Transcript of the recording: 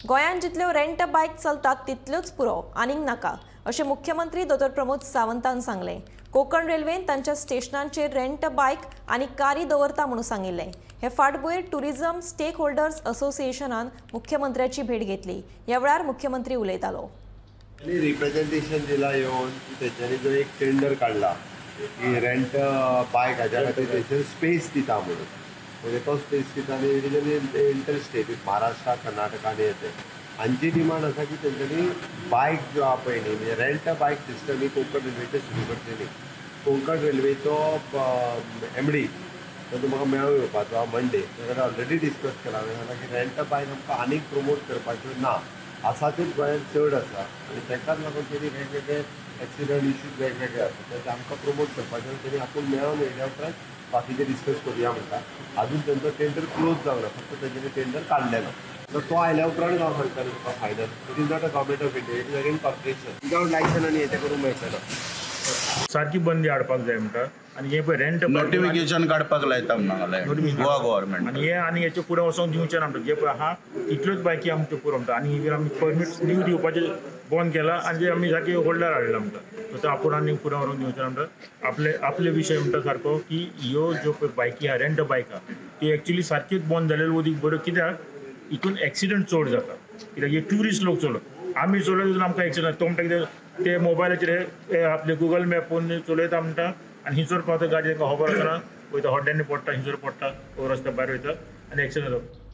गोंयांत जितल्यो रेंट बायक चलतात तितल्योच पुरो, आनीक नाका, अशें मुख्यमंत्री दोतोर प्रमोद सावंतान सांगलें. कोकण रेल्वेन तांच्या स्टेशनांचेर रेंट बायक आनी कारी दवरता म्हणून सांगिल्लें. हे फाटभूंयेर टुरिझम स्टेक होल्डर्स असोसिएशनान मुख्यमंत्र्याची भेट घेतली. ह्या वेळार मुख्यमंत्री उलयतालो. रिप्रेझेंटेशन दिला येवन तेंच्यांनी जो एक टेंडर काडला की रेंट बायक हाज्या खातीर थंयसर स्पेस दिता म्हणून, म्हणजे तो स्पेस दिता आनी it is an inter state Maharashtra Karnataka आनी येते. हांची डिमांड आसा की तेंच्यांनी बायक ज्यो आहा पळय न्ही, म्हणजे रेंट बायक सिस्टम ही कोंकण रेल्वेचेर सुरू करची न्ही. कोंकण रेल्वेचो एमडी तो म्हाका मेळोन येवपाचो आहा मंडे, ताका कडेन ऑलरेडी डिस्कस केला. हांवें की रेंट बायक आमकां आनीक प्रमोट करपाच्यो ना, आसा त्योच गोंयांत चड आसा आनी ताकाच लागून तेणी वेगवेगळे एक्सिडंट इश्यूज वेगवेगळे आसा, ते आमकां प्रमोट करपाचे. तेणी आपूण मेळोन येयल्या उपरांत बाकीचे डिस्कस करुया म्हणटा. अजून तेंचो टेंडर क्लोज जावना, फक्त तेंच्यांनी टेंडर काडलेलो. तर तो आयल्या उपरांत हांव सांगतालो तुका final. It is not a government of India, it is again corporation. Without licence आनी हें करूंक मेळचें ना. सारकी बंदी हाडपाक जाय म्हणटा. आनी हें पळय रेंट नोटिफिकेशन काडपाक लायता म्हणून गोवा गव्हर्मेंट. आनी हें आनी हेचे फुडें वचोंक दिवचें ना म्हणटा. जे पळय आहा तितल्योच बायकी आमच्यो पुरो म्हणटा. आनी आमी परमीट न्यू दिवपाचें बंद केला आनी जे आमी सारके होल्डर हाडला म्हणटा. सो आपूण आनी फुडें व्हरूंक दिवचें ना म्हणटा. आपले आपले विशय म्हणटा सारको की ह्यो ज्यो पळय बायकी आहा, रेंट बायक आहा, ती एक्चुली सारकीच बंद जालेली वदीक बऱ्यो, कित्याक हितून एक्सिडंट चड जाता. कित्याक हे ट्युरिस्ट लोक चलत, आमी चलयता तितून आमकां एक्सिडंट. तो म्हणटा कितें ते मोबायलाचेर आपले गुगल मॅप पळोवन चलयता म्हणटा आनी हिंसर पावता गाडी तांकां खबर आसना, वयता हड्ड्यांनी पडटा, हिंसर पडटा, रस्त्या भायर वयता आनी एक्सिडंट जाता.